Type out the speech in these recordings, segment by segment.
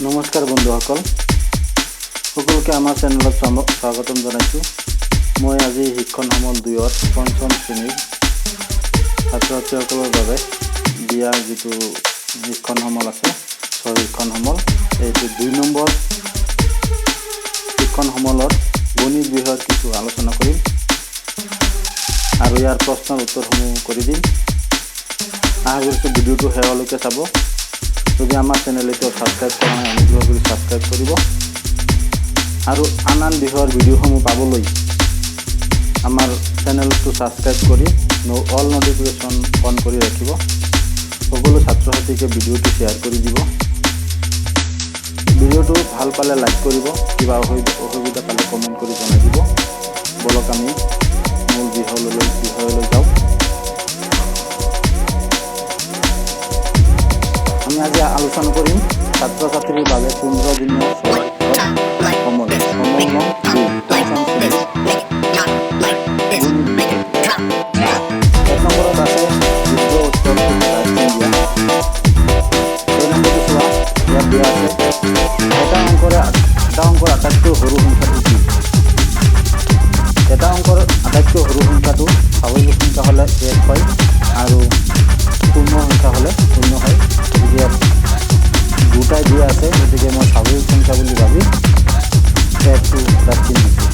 নমস্কাৰ বন্ধুসকল, সকলোকে আমাৰ চেনেলত স্বাগতম জনাইছোঁ। মই আজি শিক্ষণ সমল 2ৰ পঞ্চম শ্ৰেণীৰ ছাত্ৰ ছাত্ৰীসকলৰ বাবে দিয়া যিটো শিক্ষণ সমল আছে, শিক্ষণ সমল, এইটো 2 নম্বৰ শিক্ষণ সমলৰ গণিত বিষয়ৰ কিছু আলোচনা কৰিম আৰু ইয়াৰ প্ৰশ্নৰ উত্তৰসমূহ কৰি দিম। আশা কৰিছোঁ ভিডিঅ'টো শেষলৈকে চাব। যদি আমাৰ চেনেল এতিয়াও ছাবস্ক্ৰাইব কৰা নাই, অনুগ্ৰহ কৰি ছাবস্ক্ৰাইব কৰিব আৰু আন আন বিষয়ৰ ভিডিঅ'সমূহ পাবলৈ আমাৰ চেনেলটো ছাবস্ক্ৰাইব কৰি অল ন'টিফিকেশ্যন অন কৰি ৰাখিব। সকলো ছাত্ৰ ছাত্ৰীকে ভিডিঅ'টো শ্বেয়াৰ কৰি দিব। ভিডিঅ'টো ভাল পালে লাইক কৰিব, কিবা অসুবিধা পালে কমেণ্ট কৰি জনাই দিব। বলক আমি মূল বিষয়লৈ যাওঁ। আমি আজি আলোচনা কৰিম ছাত্ৰ ছাত্ৰীৰ বাবে 15 দিনীয়া সমল, সমল নং 2, পঞ্চম শ্ৰেণী, গণিত বিষয়। 1 নম্বৰত আছে যোগ্য উত্তৰ দিয়া। 2 নম্বৰটো চোৱা, ইয়াত দিয়া আছে এটা অংকৰ আটাইতকৈ সৰু সংখ্যাটো কি? এটা অংকৰ আটাইতকৈ সৰু সংখ্যাটো স্বাভাৱিক সংখ্যা হ'লে 1 হয় আৰু পূৰ্ণ সংখ্যা হ'লে 0 হয়। গতিকে ইয়াত দুটাই দিয়া আছে, গতিকে মই স্বাভাৱিক সংখ্যা বুলি ভাবি 1টো তাত চিন দিছোঁ।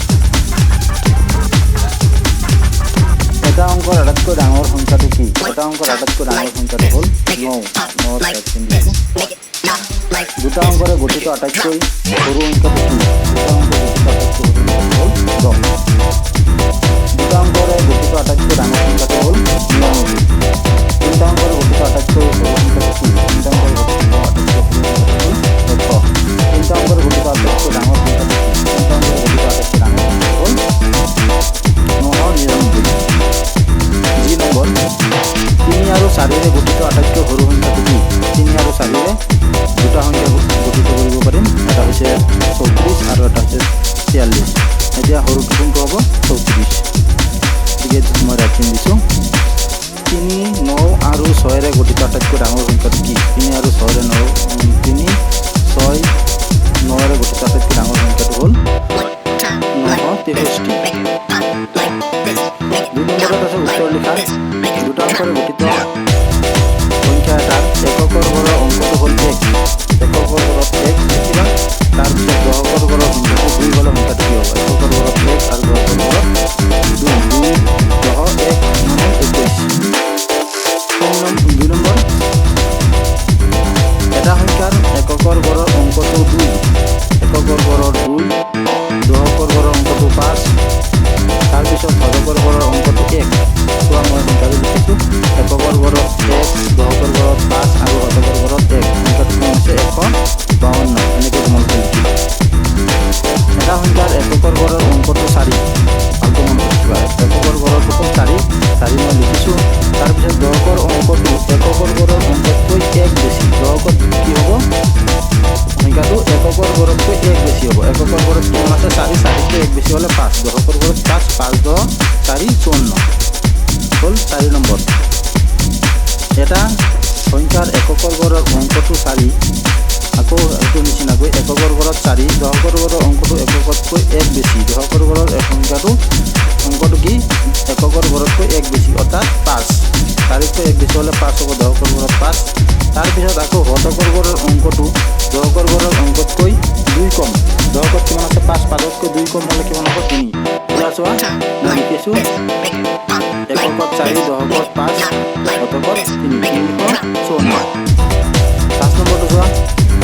এটা অংকৰ আটাইতকৈ ডাঙৰ সংখ্যাটো কি? এটা অংকৰ আটাইতকৈ ডাঙৰ সংখ্যাটো হ'ল 9, 9 তাত চিন দিছোঁ। দুটা অংকৰে গঠিত আটাইতকৈ সৰু সংখ্যাটো কি? দুটা অংকৰ গঠিত আটাইতকৈ সৰু সংখ্যাটো হ'ল 10। দুটা অংকৰে গঠিত আটাইতকৈ ডাঙৰ সংখ্যাটো হ'ল 99। তিনিটা অংকৰে গঠিত আটাইতকৈ সৰু সংখ্যাটো কি? তিনিটা অংকৰে গঠিত আটাইতকৈ সৰু সংখ্যাটো হ'ল 100। তিনিটা অংকৰে গঠিত আটাইতকৈ ডাঙৰ সংখ্যাটো কি? তিনিটা অংকৰে গঠিত আটাইতকৈ ডাঙৰ সংখ্যাটো হ'ল 999। যি নম্বৰ, 3 আৰু 4ৰে গঠিত আটাইতকৈ সৰু সংখ্যাটো কি? 3 আৰু 4ৰে দুটা সংখ্যা গঠিত কৰিব পাৰিম, এটা হৈছে 34 আৰু এটা হৈছে 46। এতিয়া সৰুটো কোনটো হ'ব? 34। গতিকে মই ৰাইট চিন দিছোঁ। 3, 9 আৰু 6ৰে গঠিত আটাইতকৈ ডাঙৰ সংখ্যাটো কি? 3 আৰু 6ৰে 9, 3, 6, 9ৰে গঠিত আটাইতকৈ ডাঙৰ সংখ্যাটো হ'ল 963। 2 নম্বৰত আছে উত্তৰ লিখা। দুটা অংকৰে গঠিত সংখ্যা এটাৰ এককৰ ঘৰৰ অংকটো হ'ল 1। এককৰ ঘৰত 1 লিখিবা, তাৰপিছত দহকৰ ঘৰৰ সংখ্যাটো 2 হ'লে সংখ্যাটো কি হ'ব? এককৰ ঘৰত 1 আৰু দহকৰ ঘৰত 2, 2 10 1 মানে 21। 2 নম্বৰ, এটা সংখ্যাৰ এককৰ ঘৰৰ অংকটো 2, এককৰ ঘৰৰ 2, দহকৰ ঘৰৰ অংকটো 5, তাৰপিছত শতকৰ ঘৰৰ অংকটো 1। চোৱা, মই সংখ্যাটো লিখিছোঁ, এককৰ ঘৰত 1, দহকৰ ঘৰত 5 আৰু শতকৰ ঘৰত 1। সংখ্যাটো কিমান হৈছে? 152। এনেকৈ তোমালোকে লিখিবা। এটা সংখ্যাৰ এককৰ ঘৰৰ অংকটো 4, ভালকৈ মনত ৰাখিবা। এককৰ ঘৰটো হ'ল 4, 4 মই লিখিছোঁ। তাৰপিছত দহকৰ অংকটো এককৰ ঘৰৰ অংকতকৈ 1 বেছি। দহকত কি হ'ব? সংখ্যাটো এককৰ ঘৰতকৈ 1 বেছি হ'ব। এককৰ ঘৰত কিমান আছে? 4, 4তকৈ 1 বেছি হ'লে 5। দহকৰ ঘৰত 5, 5 10 4 54 হ'ল 4 নম্বৰ। এটা সংখ্যাৰ এককৰ ঘৰৰ অংকটো 4, আকৌ এইটো নিচিনাকৈ এককৰ ঘৰত 4, দহকৰ ঘৰৰ অংকটো এককতকৈ 1 বেছি। দহকৰ ঘৰৰ সংখ্যাটো অংকটো কি? এককৰ ঘৰতকৈ 1 বেছি, অৰ্থাৎ 5। 4তকৈ 1 বেছি হ'লে 5 হ'ব, দহকৰ ঘৰত 5। তাৰপিছত আকৌ শতকৰ ঘৰৰ অংকটো দহকৰ ঘৰৰ অংকতকৈ 2 কম। দহকত কিমান আছে? 5, 5তকৈ 2 কম হ'লে কিমান হ'ব? 3। এতিয়া চোৱা, মই লিখিছোঁ এককত 4, দহকত 5, শতকত 3, 354। 5 নম্বৰটো চোৱা,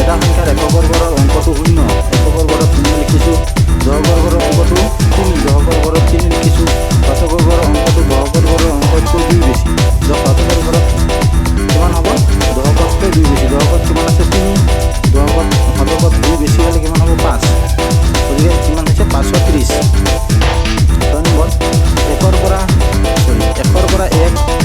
এটা সংখ্যাৰ এককৰ ঘৰৰ অংকটো 0, এককৰ ঘৰত 0 লিখিছোঁ। দহকৰ ঘৰৰ অংকটো 3, দহকৰ ঘৰত 3 লিখিছোঁ। শতকৰ ঘৰৰ অংকটো দহকৰ ঘৰৰ অংকতকৈ 2 বেছি। শতকৰ ঘৰত কিমান হ'ব? দহকতকৈ 2 বেছি। দহকত কিমান আছে? 3। দহকত শতকত 2 বেছি হ'লে কিমান হ'ব? 5। গতিকে কিমান হৈছে? 530। 6 নম্বৰ, এশৰ পৰা 1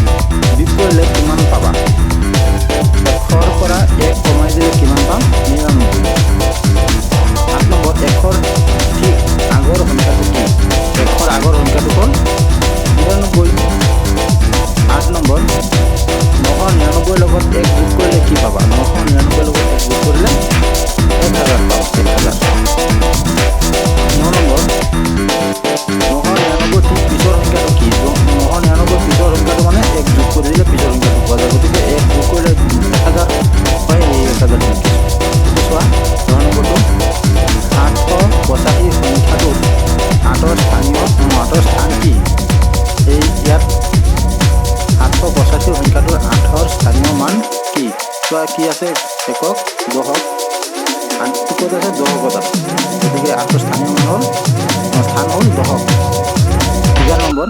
আছে? একক, দশক। আঠটো ক'ত আছে? দশকত আছে। গতিকে আঠৰ স্থানীয় মান হ'ল, স্থান হ'ল দশক। 11 নম্বৰ,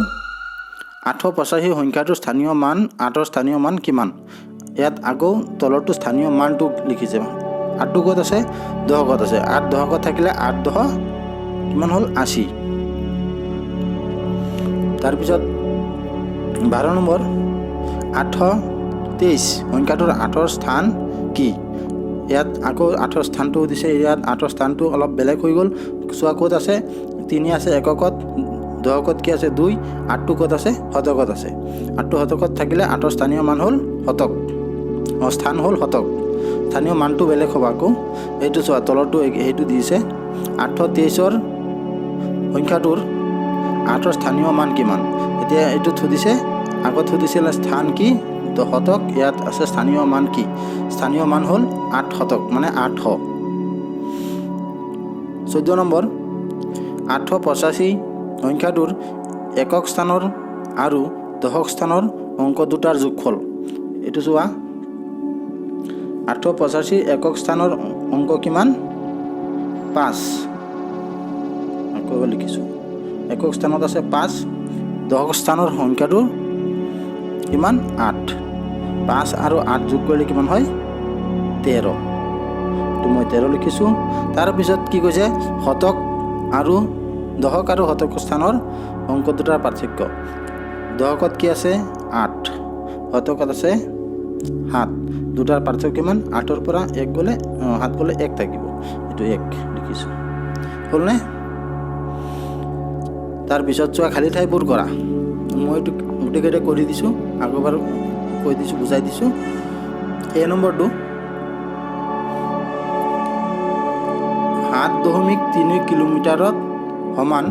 885 সংখ্যাটোৰ স্থানীয় মান, আঠৰ স্থানীয় মান কিমান? ইয়াত আকৌ তলৰটো স্থানীয় মানটো লিখিছে। আঠটো ক'ত আছে? দশকত আছে। আঠ দশকত থাকিলে আঠ দহ কিমান হ'ল? 80। তাৰপিছত 12 নম্বৰ, 823 সংখ্যাটোৰ আঠৰ স্থান কি? ইয়াত আকৌ আঠৰ স্থানটো দিছে। ইয়াত আঠৰ স্থানটো অলপ বেলেগ হৈ গ'ল। চোৱা, ক'ত আছে? তিনি আছে এককত। দশকত কি আছে? দুই। আঠটো ক'ত আছে? শতকত আছে। আঠটো শতকত থাকিলে আঠৰ স্থানীয় মান হ'ল শতক, অঁ, স্থান হ'ল শতক। স্থানীয় মানটো বেলেগ হ'ব আকৌ। এইটো চোৱা, তলৰটো সেইটো দিছে। 823ৰ সংখ্যাটোৰ আঠৰ স্থানীয় মান কিমান? এতিয়া এইটোত সুধিছে, আগত সুধিছিলে স্থান কি, তো শতক। ইয়াত আছে স্থানীয় মান কি। স্থানীয় মান হ'ল আঠ শতক, মানে 800। 14 নম্বৰ, 885 সংখ্যাটোৰ একক স্থানৰ আৰু দশক স্থানৰ অংক দুটাৰ যোগফল। এইটো চোৱা, 885ৰ একক স্থানৰ অংক কিমান? পাঁচ। আকৌ এবাৰ লিখিছোঁ, একক স্থানত আছে পাঁচ। দশক স্থানৰ সংখ্যাটোৰ কিমান? আঠ। পাঁচ আৰু আঠ যোগ কৰিলে কিমান হয়? 13। তো মই 13 লিখিছোঁ। তাৰপিছত কি কৈছে? শতক আৰু দশক আৰু শতক স্থানৰ অংক দুটাৰ পাৰ্থক্য। দশকত কি আছে? আঠ। শতকত আছে সাত। দুটাৰ পাৰ্থক্য কিমান? আঠৰ পৰা এক গ'লে, সাত গ'লে এক থাকিব। এইটো এক লিখিছোঁ। হ'লনে? তাৰপিছত চোৱা, খালী ঠাইবোৰ কৰা। মই এইটো গোটেইকেইটা কৰি দিছোঁ, আগৰবাৰ কৈ দিছোঁ, বুজাই দিছোঁ। এ নম্বৰটো, 7.3 কিলোমিটাৰত সমান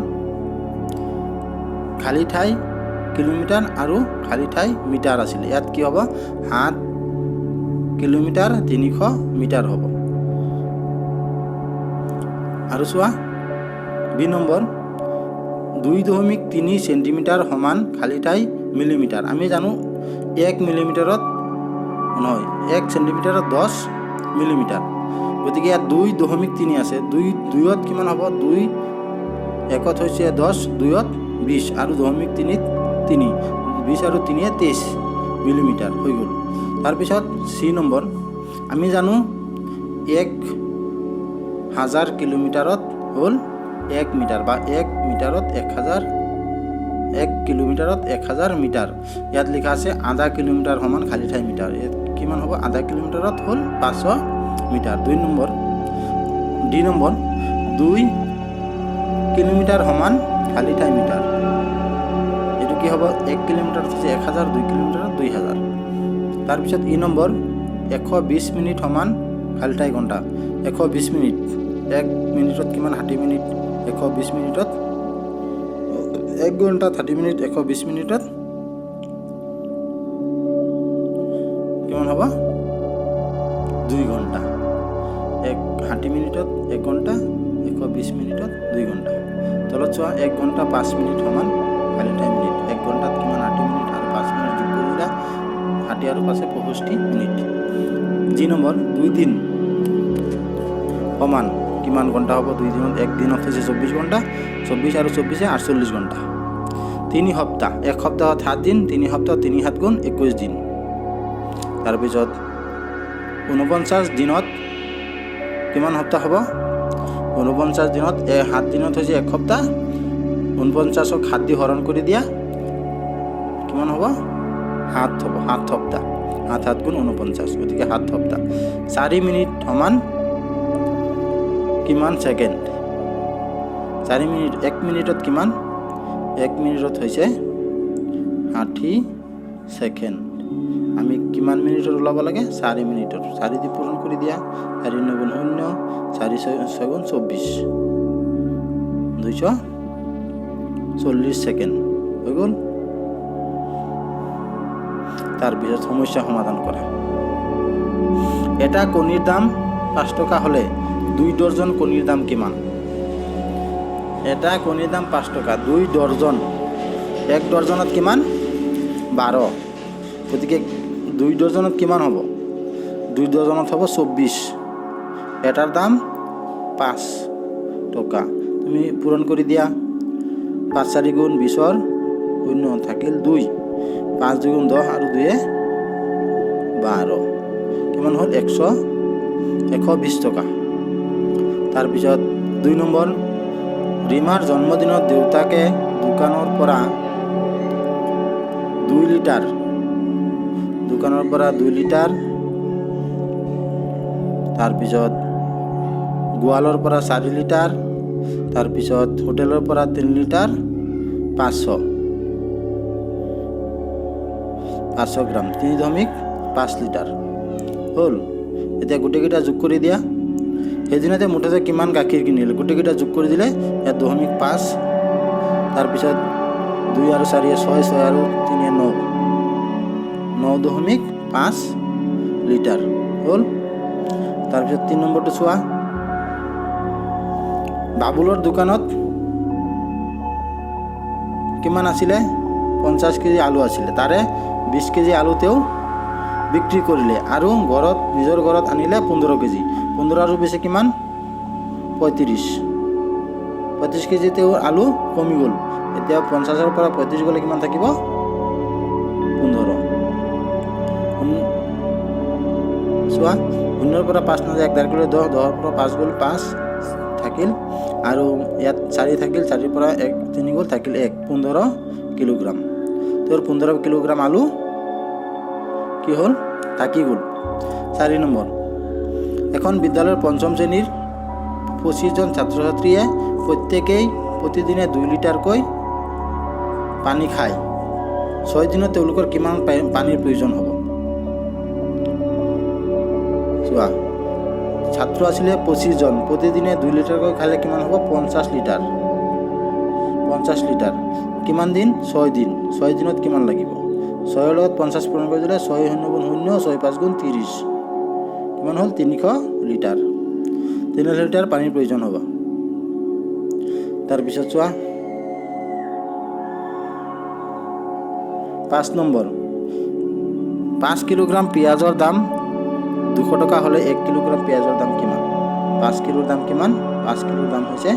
খালী ঠাই কিলোমিটাৰ আৰু খালী ঠাই মিটাৰ আছিলে। ইয়াত কি হ'ব? 7 কিলোমিটাৰ 300 মিটাৰ হ'ব। আৰু চোৱা, বি নম্বৰ, 2.3 চেণ্টিমিটাৰ সমান খালী ঠাই মিলিমিটাৰ। আমি জানো এক মিলিমিটাৰত, নহয়, এক চেণ্টিমিটাৰত 10 মিলিমিটাৰ। গতিকে ইয়াত 2.3 আছে। দুই, দুইত কিমান হ'ব? দুই একত হৈছে 10, দুইত 20 আৰু দশমিক তিনিত তিনি। 20 আৰু তিনিয়ে 23 মিলিমিটাৰ হৈ গ'ল। তাৰপিছত চি নম্বৰ, আমি জানো 1000 কিলোমিটাৰত হ'ল এক মিটাৰ বা এক মিটাৰত 1000, এক কিলোমিটাৰত 1000 মিটাৰ। ইয়াত লিখা আছে আধা কিলোমিটাৰ সমান খালী ঠাই মিটাৰ। ইয়াত কিমান হ'ব? আধা কিলোমিটাৰত হ'ল 500 মিটাৰ। দুই নম্বৰ, ডি নম্বৰ, 2 কিলোমিটাৰ সমান খালী ঠাই মিটাৰ। এইটো কি হ'ব? এক কিলোমিটাৰত হৈছে 1000, 2 কিলোমিটাৰত 2000। তাৰপিছত ই নম্বৰ, 120 মিনিট সমান খালী ঠাই ঘণ্টা। 120 মিনিট, এক মিনিটত কিমান? 60 মিনিট। 120 মিনিটত, এক ঘণ্টা 60 মিনিট, 120 মিনিটত কিমান হ'ব? 2 ঘণ্টা। এক 60 মিনিটত এক ঘণ্টা, 120 মিনিটত 2 ঘণ্টা। তলত চোৱা, এক ঘণ্টা 5 মিনিট সমান খালী ঠাই মিনিট। এক ঘণ্টাত কিমান? 60 মিনিট আৰু 5 মিনিট যোগ কৰি দিলা, 60 আৰু পাঁচে 65 মিনিট। জি নম্বৰ, 2 দিন সমান কিমান ঘণ্টা হ'ব? 2 দিনত, এক দিনত হৈছে 24 ঘণ্টা। 24 আৰু চৌব্বিছে 48 ঘণ্টা। 3 সপ্তাহ, এক সপ্তাহত 7 দিন, 3 সপ্তাহ তিনি সাত গুণ 21 দিন। তাৰপিছত 49 দিনত কিমান সপ্তাহ হ'ব? 49 দিনত 7 দিনত হৈছে এক সপ্তাহ। 49ক 7 দি হৰণ কৰি দিয়া, কিমান হ'ব? 7 হ'ব, 7 সপ্তাহ। সাত সাত গুণ 49, গতিকে 7 সপ্তাহ। 4 মিনিট সমান কিমান ছেকেণ্ড? 4 মিনিট, এক মিনিটত কিমান? এক মিনিটত হৈছে 60 ছেকেণ্ড। আমি কিমান মিনিটত ওলাব লাগে? 4 মিনিটত। 4 দি পূৰণ কৰি দিয়া, চাৰি নগুণ শূন্য, চাৰি ছয় ছয় গুণ 24, 240 ছেকেণ্ড হৈ গ'ল। তাৰপিছত সমস্যা সমাধান কৰা। এটা কণীৰ দাম 5 টকা হ'লে 2 ডৰ্জন কণীৰ দাম কিমান? এটা কণীৰ দাম 5 টকা, 2 ডৰ্জন, এক ডৰ্জনত কিমান? 12। গতিকে 2 ডৰ্জনত কিমান হ'ব? দুই ডজনত হ'ব 24, এটাৰ দাম 5 টকা। তুমি পূৰণ কৰি দিয়া, 5 4 গুণ 20ৰ শূন্য থাকিল 2, 5 2 গুণ 10 আৰু 2 12, কিমান হ'ল? 120 টকা। তাৰপিছত 2 নম্বৰ, ৰীমাৰ জন্মদিনত দেউতাকে দোকানৰ পৰা 2 লিটাৰ, দোকানৰ পৰা 2 লিটাৰ, তাৰপিছত গোৱালৰ পৰা 4 লিটাৰ, তাৰপিছত হোটেলৰ পৰা 3 লিটাৰ 500 গ্ৰাম, 3.5 লিটাৰ হ'ল। এতিয়া গোটেইকেইটা যোগ কৰি দিয়া। সেইদিনাতে মুঠতে কিমান গাখীৰ কিনিলে? গোটেইকেইটা যোগ কৰি দিলে ইয়াত 2.5, তাৰপিছত 2 আৰু 4 6, 6 আৰু 3 9, 9.5 লিটাৰ হ'ল। তাৰপিছত 3 নম্বৰটো চোৱা, বাবুলৰ দোকানত কিমান আছিলে? 50 কেজি আলু আছিলে, তাৰে 20 কেজি আলু তেওঁ বিক্ৰী কৰিলে আৰু ঘৰত, নিজৰ ঘৰত আনিলে 15 কেজি। 15 আৰু বেছি কিমান? 35। 35 কেজি তেওঁৰ আলু কমি গ'ল। এতিয়া 50ৰ পৰা 35 গ'লে কিমান থাকিব? 15। চোৱা, শূন্যৰ পৰা 5 নাযায়, এক ধাৰ কৰিলে 10, 10ৰ পৰা 5 গ'ল 5 থাকিল, আৰু ইয়াত 4 থাকিল, 4ৰ পৰা 1 3 গ'ল থাকিল 1, 15 কিলোগ্ৰাম। তেওঁৰ 15 কিলোগ্ৰাম আলু কি হ'ল? থাকি গ'ল। 4 নম্বৰ, এখন বিদ্যালয়ৰ পঞ্চম শ্ৰেণীৰ 25জন ছাত্ৰ ছাত্ৰীয়ে প্ৰত্যেকেই প্ৰতিদিনে 2 লিটাৰকৈ পানী খায়। 6 দিনত তেওঁলোকৰ কিমান পানীৰ প্ৰয়োজন হ'ব? চোৱা, ছাত্ৰ আছিলে 25জন, প্ৰতিদিনে 2 লিটাৰকৈ খালে কিমান হ'ব? 50 লিটাৰ। 50 লিটাৰ কিমান দিন? 6 দিন। 6 দিনত কিমান লাগিব? 6ৰ লগত 50 পূৰণ কৰি দিলে 6 শূন্য গুণ শূন্য, 6 5 গুণ 30, কিমান হ'ল? 300 লিটাৰ। 300 লিটাৰ পানীৰ প্ৰয়োজন হ'ব। তাৰপিছত চোৱা, 5 নম্বৰ, 5 কিলোগ্ৰাম পিঁয়াজৰ দাম 200 টকা হ'লে 1 কিলোগ্ৰাম পিঁয়াজৰ দাম কিমান? 5 কিলোৰ দাম কিমান? 5 কিলোৰ দাম হৈছে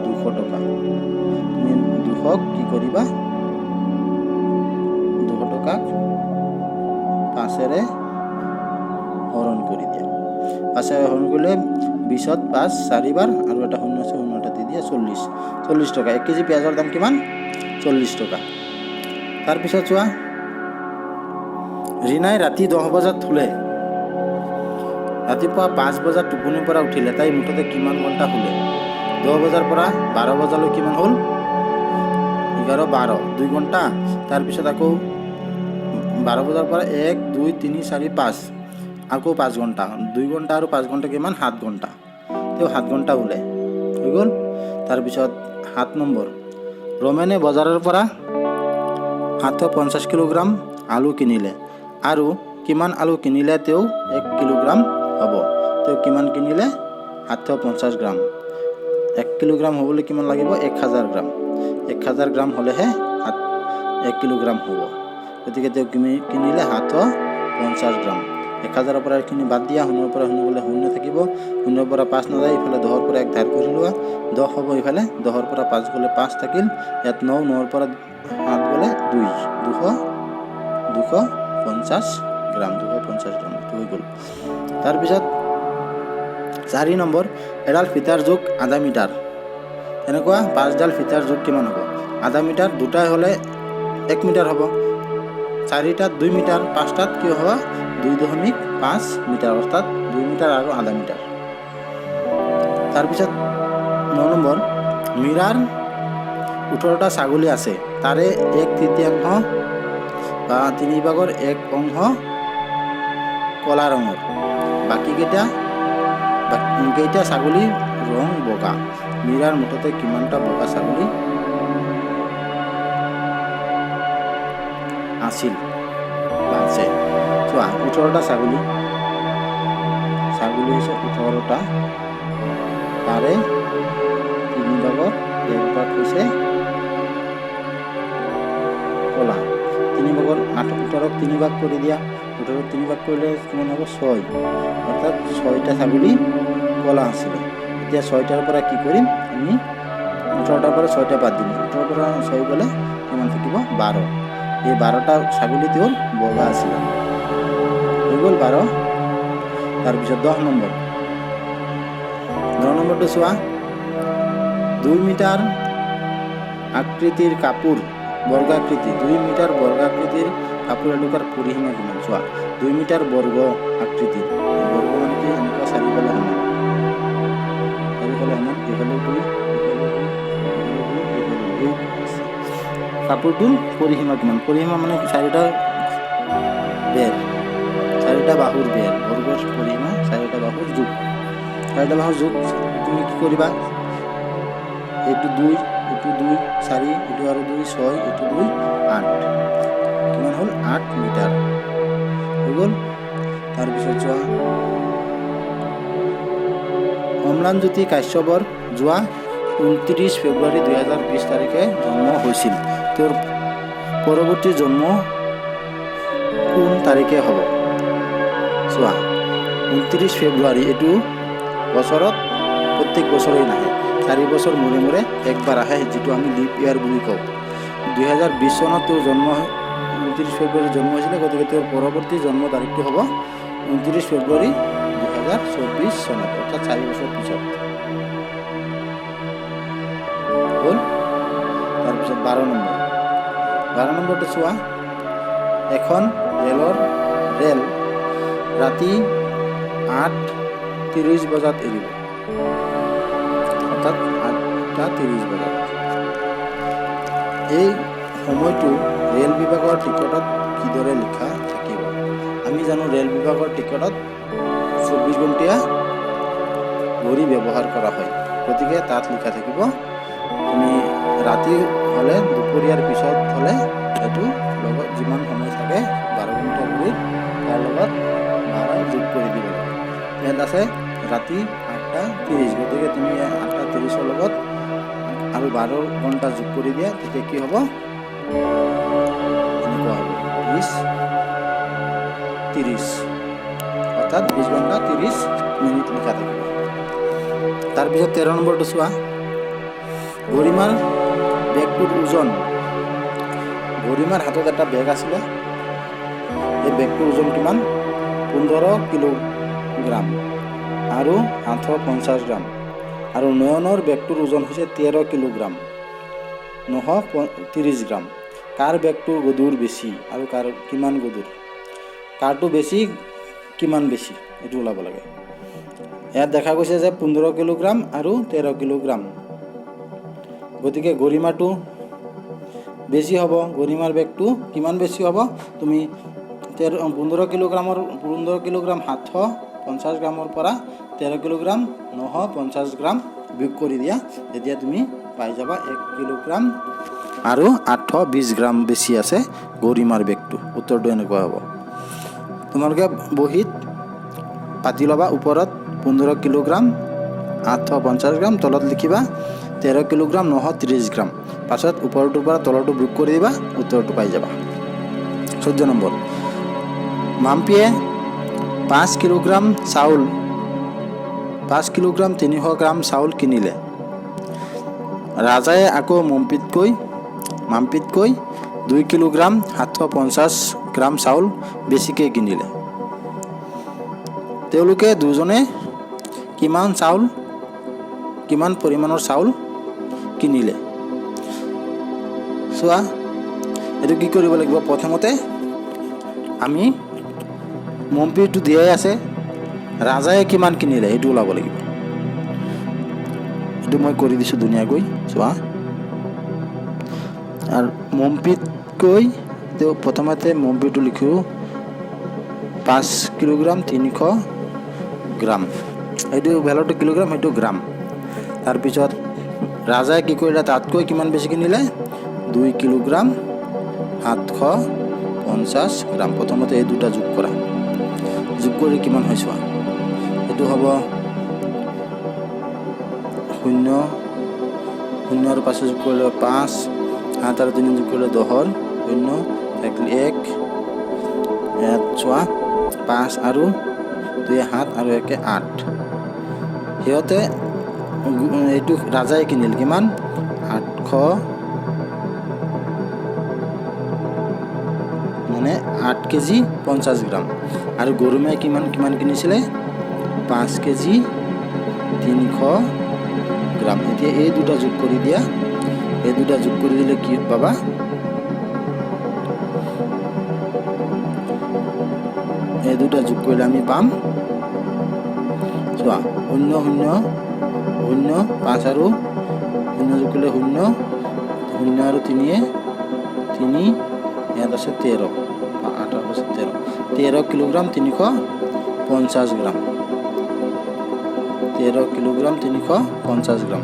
200 টকা। তুমি 200ক কি কৰিবা? 200 টকাক 5েৰে হৰণ কৰি দিয়া। 5েৰে হৰণ কৰিলে 20ত 5 চাৰিবাৰ, আৰু এটা শূন্য আছে, শূন্য এটা দি দিয়া, 40। 40 টকা। 1 কেজি পিঁয়াজৰ দাম কিমান? 40 টকা। তাৰপিছত চোৱা, ৰীণাই ৰাতি 10 বজাত শুলে, ৰাতিপুৱা 5 বজাত টোপনিৰ পৰা উঠিলে, তাই মুঠতে কিমান ঘণ্টা শুলে? 10 বজাৰ পৰা 12 বজালৈ কিমান হ'ল? 11, 12, 2 ঘণ্টা। তাৰপিছত আকৌ 12 বজাৰ পৰা 1 2 3 4 5, আকৌ 5 ঘণ্টা। 2 ঘণ্টা আৰু 5 ঘণ্টা কিমান? 7 ঘণ্টা। তেওঁ 7 ঘণ্টা শুলে, হৈ গ'ল। তাৰপিছত 7 নম্বৰ, ৰমেনে বজাৰৰ পৰা 750 কিলোগ্ৰাম আলু কিনিলে আৰু কিমান আলু কিনিলে তেওঁ 1 কিলোগ্ৰাম হ'ব? তেওঁ কিমান কিনিলে? 750 গ্ৰাম। 1 কিলোগ্ৰাম হ'বলৈ কিমান লাগিব? 1000 গ্ৰাম। 1000 গ্ৰাম হ'লেহে 1 কিলোগ্ৰাম হ'ব। গতিকে তেওঁ কিনিলে 750 গ্ৰাম। 1000ৰ পৰা এইখিনি বাদ দিয়া, শূন্যৰ পৰা শূন্য গ'লে শূন্য থাকিব, শূন্যৰ পৰা 5 নাযায়, ইফালে 10ৰ পৰা 1 ধাৰ কৰি লোৱা, 10 হ'ব। ইফালে 10ৰ পৰা 5 গ'লে 5 থাকিল, ইয়াত 9, 9ৰ পৰা 7 গ'লে 2, 250 গ্ৰাম, 250 গ্ৰাম হৈ গ'ল। তাৰপিছত 4 নম্বৰ, এডাল ফিটাৰ জোখ আধা মিটাৰ, তেনেকুৱা 5ডাল ফিটাৰ জোখ কিমান হ'ব? আধা মিটাৰ, দুটাই হ'লে 1 মিটাৰ হ'ব, 4টাত 2 মিটাৰ, 5টাত কি হ'ব? 2.5 মিটাৰ, অৰ্থাৎ 2 মিটাৰ আৰু আধা মিটাৰ। তাৰপিছত 9 নম্বৰ, মীৰাৰ 18টা ছাগলী আছে, তাৰে 1/3 বা 3 ভাগৰ 1 অংশ ক'লা ৰঙৰ, বাকীকেইটা কেইটা ছাগলীৰ ৰং বগা। মীৰাৰ মুঠতে কিমানটা বগা ছাগলী আছিল বা আছে? চোৱা, 18টা ছাগলী, ছাগলী হৈছে 18টা, তাৰে 3 ভাগৰ 1 ভাগ হৈছে ক'লা। 3 ভাগৰ 8, 18ক 3 ভাগ কৰি দিয়া, 18 তিনি ভাগ কৰিলে কিমান হ'ব? 6। অৰ্থাৎ 6টা ছাগলী ক'লা আছিলে। এতিয়া 6টাৰ পৰা কি কৰিম আমি? 18টাৰ পৰা 6টা বাদ দিম। 18ৰ পৰা 6 গ'লে কিমান থাকিব? 12। এই 12টা ছাগলী তেওঁৰ বগা আছিলে। হৈ গ'ল 12। তাৰপিছত 10 নম্বৰ। 10 নম্বৰটো চোৱা। 2 মিটাৰ আকৃতিৰ কাপোৰ, বৰ্গাকৃতি, 2 মিটাৰ বৰ্গাকৃতিৰ কাপোৰ এটুকুৰাৰ পৰিসীমা কিমান? চোৱা, 2 মিটাৰ বৰ্গ আকৃতিৰ, বৰ্গ মানে কি? এনেকুৱা চাৰিওফালে সমান, চাৰিওফালে সমান, এইফালে 2, এইফালে 2, এইফালে 2, এইফালে 2। এই কাপোৰটোৰ পৰিসীমা কিমান? পৰিসীমা মানে চাৰিটা বেৰ, চাৰিটা বাহুৰ বেৰ। বৰ্গৰ পৰিসীমা চাৰিটা বাহুৰ যোগ, চাৰিটা বাহুৰ যোগ। তুমি কি কৰিবা? এইটো 2, এইটো 2, 4, এইটো আৰু 2, 6, এইটো 2, 8। কিমান হ'ল? 8 মিটাৰ হৈ গ'ল। তাৰপিছত চোৱা, অম্লানজ্যোতি কাশ্যপৰ যোৱা 29 ফেব্ৰুৱাৰী 2020 তাৰিখে জন্ম হৈছিল। তেওঁৰ পৰৱৰ্তী জন্ম কোন তাৰিখে হ'ব? চোৱা, 29 ফেব্ৰুৱাৰী এইটো বছৰত প্ৰত্যেক বছৰেই নাহে, 4 বছৰ মূৰে মূৰে একবাৰ আহে, যিটো আমি লিপ ইয়াৰ বুলি কওঁ। 2020 চনত তেওঁৰ জন্ম, 29 ফেব্ৰুৱাৰী জন্ম হৈছিলে। গতিকে তেওঁৰ পৰৱৰ্তী জন্ম তাৰিখটো হ'ব 29 ফেব্ৰুৱাৰী 2024 চনত, অৰ্থাৎ 4 বছৰ পিছত হ'ল। তাৰপিছত 12 নম্বৰ। 12 নম্বৰটো চোৱা। এখন ৰেল ৰাতি 8:30 বজাত এৰিব, অৰ্থাৎ 8:30 বজাত। এই সময়টো ৰেল বিভাগৰ টিকটত কিদৰে লিখা থাকিব? আমি জানো ৰেল বিভাগৰ টিকটত 24 ঘণ্টীয়া ঘড়ী ব্যৱহাৰ কৰা হয়। গতিকে তাত লিখা থাকিব, তুমি ৰাতি হ'লে, দুপৰীয়াৰ পিছত হ'লে এইটো লগত যিমান সময় থাকে 12 ঘণ্টা ঘড়ীৰ, তাৰ লগত 12 যোগ কৰি দিব লাগে। ইয়াত আছে ৰাতি 8:30, গতিকে তুমি 8:30ৰ লগত আৰু 12 ঘণ্টা যোগ কৰি দিয়া, তেতিয়া কি হ'ব? এনেকুৱা হ'ব 20:30, অৰ্থাৎ 20 ঘণ্টা 30 মিনিট লিখা থাকিব। তাৰপিছত 13 নম্বৰটো চোৱা। গৰিমাৰ বেগটোৰ ওজন, গৰিমাৰ হাতত এটা বেগ আছিলে, এই বেগটোৰ ওজন কিমান? 15 কিলোগ্ৰাম আৰু 850 গ্ৰাম। আৰু নয়নৰ বেগটোৰ ওজন হৈছে 13 কিলোগ্ৰাম 930 গ্ৰাম। কাৰ বেগটোৰ গধুৰ বেছি আৰু কাৰ কিমান গধুৰ, কাৰটো বেছি কিমান বেছি, এইটো ওলাব লাগে। ইয়াত দেখা গৈছে যে 15 কিলোগ্ৰাম আৰু 13 কিলোগ্ৰাম, গতিকে গৰিমাটো বেছি হ'ব। গৰিমাৰ বেগটো কিমান বেছি হ'ব? তুমি 15 কিলোগ্ৰামৰ, 15 কিলোগ্ৰাম 750 গ্ৰামৰ পৰা 13 কিলোগ্ৰাম 950 গ্ৰাম বিয়োগ কৰি দিয়া, তেতিয়া তুমি পাই যাবা 1 কিলোগ্ৰাম আৰু 820 গ্ৰাম বেছি আছে গৰিমাৰ বেগটো। উত্তৰটো এনেকুৱা হ'ব। তোমালোকে বহীত পাতি ল'বা, ওপৰত 15 কিলোগ্ৰাম 850 গ্ৰাম, তলত লিখিবা 13 কিলোগ্ৰাম 930 গ্ৰাম। পাছত ওপৰটোৰ পৰা তলৰটো বিয়োগ কৰি দিবা, উত্তৰটো পাই যাবা। 14 নম্বৰ। মাম্পীয়ে 5 কিলোগ্ৰাম চাউল, 5 কিলোগ্ৰাম 300 গ্ৰাম চাউল কিনিলে। ৰাজাই আকৌ মাম্পীতকৈ 2 কিলোগ্ৰাম 750 গ্ৰাম চাউল বেছিকৈ কিনিলে। তেওঁলোকে দুজনে কিমান পৰিমাণৰ চাউল কিনিলে? চোৱা, এইটো কি কৰিব লাগিব? প্ৰথমতে আমি মম্পিটো দিয়াই আছে, ৰাজাই কিমান কিনিলে সেইটো ওলাব লাগিব। এইটো মই কৰি দিছোঁ ধুনীয়াকৈ, চোৱা। আৰু মম্পিতকৈ তেওঁ প্ৰথমতে মম্পিটো লিখোঁ 5 কিলোগ্ৰাম 300 গ্ৰাম, সেইটো ভেলুটো কিলোগ্ৰাম, সেইটো গ্ৰাম। তাৰপিছত ৰাজাই কি কৰিলে? তাতকৈ কিমান বেছি কিনিলে? 2 কিলোগ্ৰাম 750 গ্ৰাম। প্ৰথমতে এই দুটা যোগ কৰা, যোগ কৰি কিমান হয় চোৱা। এইটো হ'ব শূন্য, শূন্য আৰু পাঁচ যোগ কৰিলে 5, সাত আৰু তিনি যোগ কৰিলে দহৰ শূন্য থাকিল এক, ইয়াত চোৱা 5 আৰু 2 7 আৰু 1 8। সিহঁতে এইটো ৰাজাই কিনিল কিমান? 800, মানে 8 কেজি 50 গ্ৰাম। আৰু গৰুমাই কিমান কিনিছিলে? 5 কেজি 300 গ্ৰাম। এতিয়া এই দুটা যোগ কৰি দিয়া, এই দুটা যোগ কৰি দিলে কি পাবা? এই দুটা যোগ কৰিলে আমি পাম, চোৱা 0 0 0 5 আৰু 0 যোগ কৰিলে 0 0 আৰু 3 3, ইয়াত আছে 13, 8 আছে 13, 13 কিলোগ্ৰাম 350 গ্ৰাম, 13 কিলোগ্ৰাম 350 গ্ৰাম।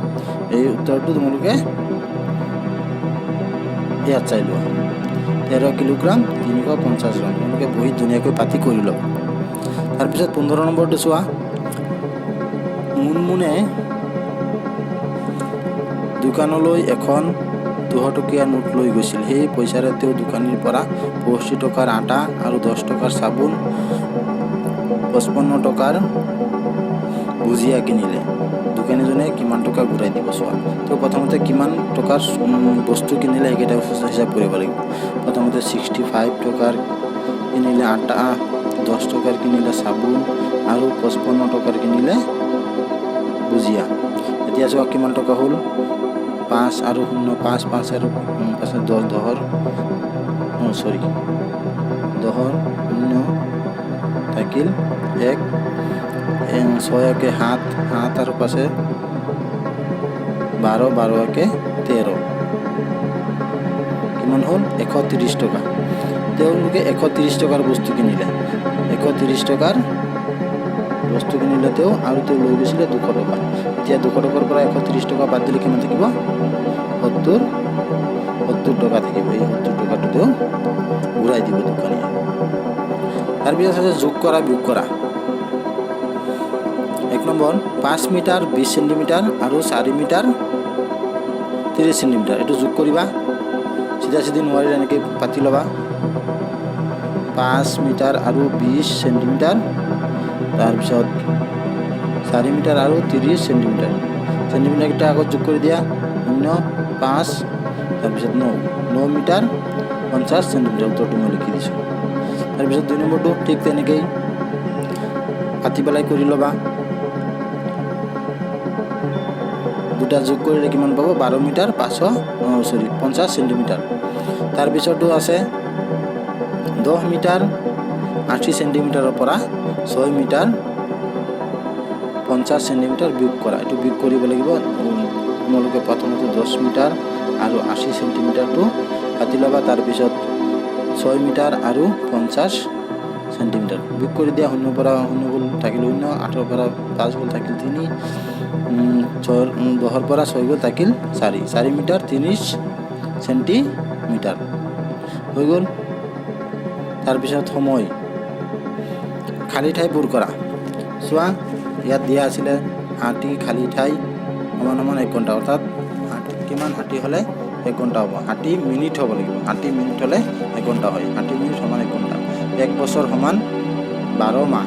এই উত্তৰটো তোমালোকে ইয়াত চাই লোৱা, 13 কিলোগ্ৰাম 350 গ্ৰাম। তোমালোকে বহীত ধুনীয়াকৈ পাতি কৰি ল'বা। তাৰপিছত 15 নম্বৰটো চোৱা, মুনমুনে দোকানলৈ এখন 200 টকীয়া নোট লৈ গৈছিল। সেই পইচাৰে তেওঁ দোকানীৰ পৰা 65 টকাৰ আটা আৰু 10 টকাৰ চাবোন, 55 টকাৰ ভুজিয়া কিনিলে। দোকানীজনে কিমান টকা ঘূৰাই দিব? চোৱা, তেওঁ প্ৰথমতে কিমান টকাৰ বস্তু কিনিলে সেইকেইটা হিচাপ কৰিব লাগিব। প্ৰথমতে 65 টকাৰ কিনিলে আটা, 10 টকাৰ কিনিলে চাবোন আৰু 55 টকাৰ কিনিলে ভুজিয়া। এতিয়া চোৱা কিমান টকা হ'ল? 5 আৰু 0 5, 5 আৰু 5 10, দহৰ চৰি দহৰ 0 থাকিল 1, 6 1 7, 7 আৰু 5 12, 12 1 13, কিমান হ'ল? 130 টকা। তেওঁলোকে 130 টকাৰ বস্তু কিনিলে, 130 টকাৰ বস্তু কিনিলে তেওঁ, আৰু তেওঁ লৈ গৈছিলে 200 টকা। এতিয়া 200 টকাৰ পৰা 130 টকা বাদ দিলে কিমান থাকিব? 70 টকা থাকিব। এই 70 টকাটো তেওঁ ঘূৰাই দিব দোকানীয়ে। তাৰপিছত আছে যোগ কৰা বিয়োগ কৰা। 1 নম্বৰ 5 মিটাৰ 20 চেণ্টিমিটাৰ আৰু 4 মিটাৰ 30 চেণ্টিমিটাৰ, এইটো যোগ কৰিবা। চিধা চিধি নোৱাৰিলে এনেকৈ পাতি ল'বা। 5 মিটাৰ আৰু 20 চেণ্টিমিটাৰ, তাৰপিছত 4 মিটাৰ আৰু 30 চেণ্টিমিটাৰ। চেণ্টিমিটাৰকেইটা আগত যোগ কৰি দিয়া, 0 5, তাৰপিছত 9, 9 মিটাৰ 50 চেণ্টিমিটাৰ। উত্তৰটো মই লিখি দিছোঁ। তাৰপিছত 2 নম্বৰটো ঠিক তেনেকেই কাটি পেলাই কৰি ল'বা। দুটা যোগ কৰিলে কিমান পাব? 12 মিটাৰ 50 চেণ্টিমিটাৰ। তাৰপিছতো আছে 10 মিটাৰ 80 চেণ্টিমিটাৰৰ পৰা 6 মিটাৰ 50 চেণ্টিমিটাৰ বিয়োগ কৰা। এইটো বিয়োগ কৰিব লাগিব। তোমালোকে প্ৰথমতে 10 মিটাৰ আৰু 80 চেণ্টিমিটাৰটো কাটি ল'বা, তাৰপিছত 6 মিটাৰ আৰু 50 চেণ্টিমিটাৰ বিয়োগ কৰি দিয়া। 0 পৰা 0 গ'ল থাকিল 0, 8ৰ পৰা 5 গ'ল থাকিল 3, 6 10ৰ পৰা 6 গ'ল থাকিল 4, 4 মিটাৰ 30 চেণ্টিমিটাৰ হৈ গ'ল। তাৰপিছত সময়, খালী ঠাই পূৰ কৰা। চোৱা ইয়াত দিয়া আছিলে 80 খালী ঠাই সমান সমান 1 ঘণ্টা, অৰ্থাৎ কিমান 60 হ'লে 1 ঘণ্টা হ'ব? 60 মিনিট হ'ব লাগিব। 60 মিনিট হ'লে 1 ঘণ্টা হয়। 60 মিনিট সমান 1 ঘণ্টা। 1 বছৰ সমান 12 মাহ,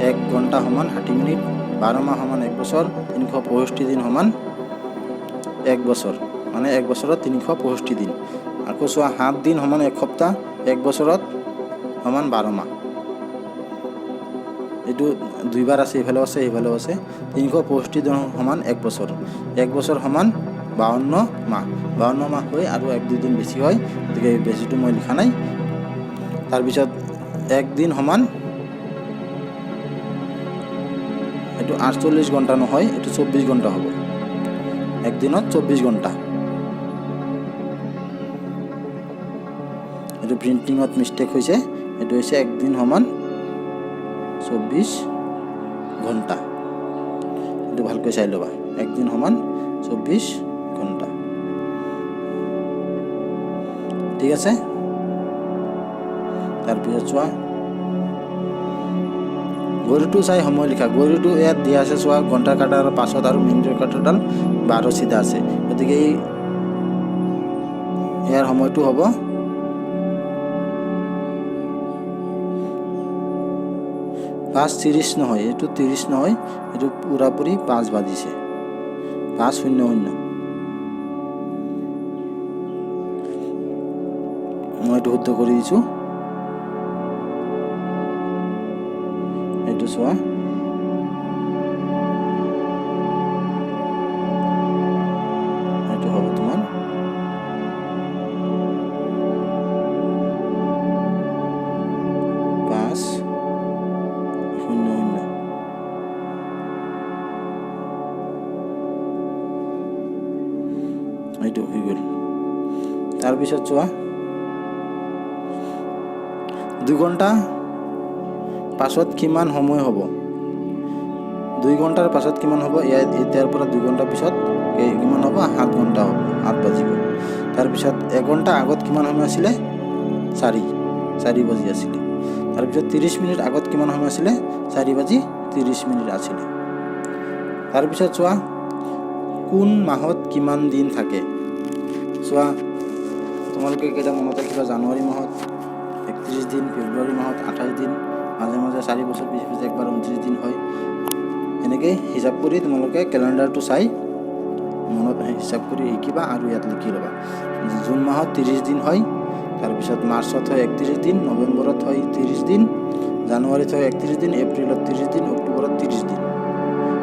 1 ঘণ্টা সমান 60 মিনিট, 12 মাহ সমান 1 বছৰ, 365 দিন সমান 1 বছৰ, মানে 1 বছৰত 365 দিন। আকৌ চোৱা 7 দিন সমান 1 সপ্তাহ, 1 বছৰত সমান 12 মাহ। এইটো দুইবাৰ আছে, এইফালেও আছে এইফালেও আছে। 365 দিন সমান 1 বছৰ, 1 বছৰ সমান 52 মাহ, 52 মাহ হৈ আৰু 1-2 দিন বেছি হয়, গতিকে বেছিটো মই লিখা নাই। তাৰপিছত 1 দিন সমান এইটো 48 ঘণ্টা নহয়, এইটো 24 ঘণ্টা হ'ব। একদিনত 24 ঘণ্টা। এইটো প্ৰিণ্টিঙত মিষ্টেক হৈছে, এইটো হৈছে একদিন সমান 24 ঘণ্টা। এইটো ভালকৈ চাই ল'বা, একদিন সমান 24 ঘণ্টা। ঠিক আছে। তাৰপিছত চোৱা গৰুটো চাই সময় লিখা। গৰুটো ইয়াত দিয়া আছে চোৱা, ঘণ্টা কাটাৰ পাছত আৰু মিনিটৰ কাটাডাল 12 চিধা আছে, গতিকে এই ইয়াৰ সময়টো হ'ব 5:30 নহয়, এইটো 30 নহয়, এইটো পুৰাপুৰি 5 বাজিছে, 5:00। মই এইটো শুদ্ধ কৰি দিছোঁ। এইটো চোৱা, এইটো হ'ব তোমাৰ 5:00। এইটো হৈ গ'ল। তাৰপিছত চোৱা, 2 ঘণ্টা পাছত কিমান সময় হ'ব? 2 ঘণ্টাৰ পাছত কিমান হ'ব? এতিয়াৰ পৰা 2 ঘণ্টাৰ পিছত কিমান হ'ব? 7 ঘণ্টা হ'ব, 8 বাজিব। তাৰপিছত 1 ঘণ্টা আগত কিমান সময় আছিলে? 4 বাজি আছিলে। তাৰপিছত 30 মিনিট আগত কিমান সময় আছিলে? 4:30 আছিলে। তাৰপিছত চোৱা, কোন মাহত কিমান দিন থাকে? চোৱা, তোমালোকে কেইটা মনত ৰাখিবা, জানুৱাৰী মাহত 31 দিন, ফেব্ৰুৱাৰী মাহত 28 দিন, মাজে মাজে 4 বছৰ পিছে পিছে একবাৰ 29 দিন হয়। এনেকৈ হিচাপ কৰি তোমালোকে কেলেণ্ডাৰটো চাই মনত হিচাপ কৰি শিকিবা আৰু ইয়াত লিখি ল'বা। জুন মাহত 30 দিন হয়, তাৰপিছত মাৰ্চত হয় 31 দিন, নৱেম্বৰত হয় 30 দিন, জানুৱাৰীত হয় 31 দিন, এপ্ৰিলত 30 দিন, অক্টোবৰত 30 দিন।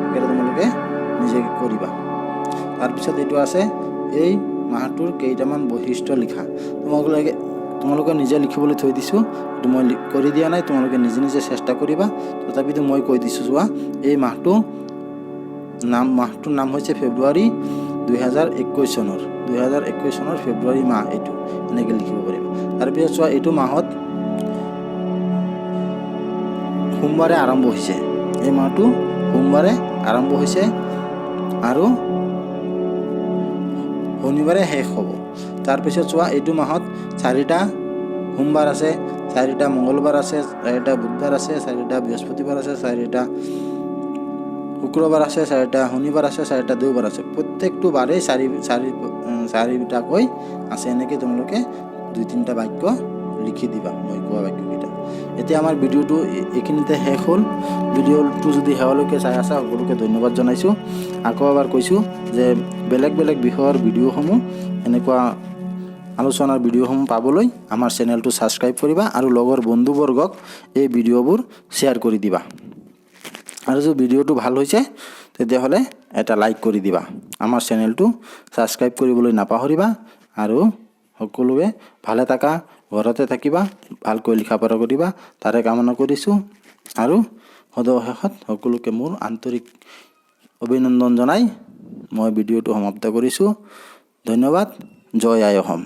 এইকেইটা তোমালোকে নিজে কৰিবা। তাৰপিছত এইটো আছে, এই মাহটোৰ কেইটামান বৈশিষ্ট্য লিখা। তোমালোকে নিজে লিখিবলৈ থৈ দিছোঁ, এইটো মই কৰি দিয়া নাই, তোমালোকে নিজে নিজে চেষ্টা কৰিবা। তথাপিতো মই কৈ দিছোঁ, চোৱা, এই মাহটোৰ নাম হৈছে ফেব্ৰুৱাৰী 2021 চনৰ, 2021 চনৰ ফেব্ৰুৱাৰী মাহ, এইটো এনেকৈ লিখিব পাৰিবা। তাৰপিছত চোৱা, এইটো মাহত সোমবাৰে আৰম্ভ হৈছে, এই মাহটো সোমবাৰে আৰম্ভ হৈছে আৰু শনিবাৰে শেষ হ'ব। তাৰপিছত চোৱা, এইটো মাহত 4টা সোমবাৰ আছে, 4টা মঙ্গলবাৰ আছে, 4টা বুধবাৰ আছে, 4টা বৃহস্পতিবাৰ আছে, 4টা শুক্ৰবাৰ আছে, 4টা শনিবাৰ আছে, 4টা দেওবাৰ আছে। প্ৰত্যেকটো বাৰেই চাৰিটাকৈ আছে। এনেকৈ তোমালোকে 2-3টা বাক্য লিখি দিবা, মই কোৱা বাক্যকেইটা। এতিয়া আমাৰ ভিডিঅ'টো এইখিনিতে শেষ হ'ল। ভিডিঅ'টো যদি শেহলৈকে চাই আছা, সকলোকে ধন্যবাদ জনাইছোঁ। আকৌ এবাৰ কৈছোঁ যে বেলেগ বেলেগ বিষয়ৰ ভিডিঅ'সমূহ, এনেকুৱা আলোচনাৰ ভিডিঅ'সমূহ পাবলৈ আমাৰ চেনেলটো ছাবস্ক্ৰাইব কৰিবা আৰু লগৰ বন্ধুবৰ্গক এই ভিডিঅ'বোৰ শ্বেয়াৰ কৰি দিবা। আৰু যদি ভিডিঅ'টো ভাল হৈছে তেতিয়াহ'লে এটা লাইক কৰি দিবা। আমাৰ চেনেলটো ছাবস্ক্ৰাইব কৰিবলৈ নাপাহৰিবা। আৰু সকলোৱে ভালে থাকা, ঘৰতে থাকিবা, ভালকৈ লিখা পঢ়া কৰিবা, তাৰে কামনা কৰিছোঁ। আৰু সদৌ শেষত সকলোকে মোৰ আন্তৰিক অভিনন্দন জনাই মই ভিডিঅ'টো সমাপ্ত কৰিছোঁ। ধন্যবাদ। জয় আই অসম।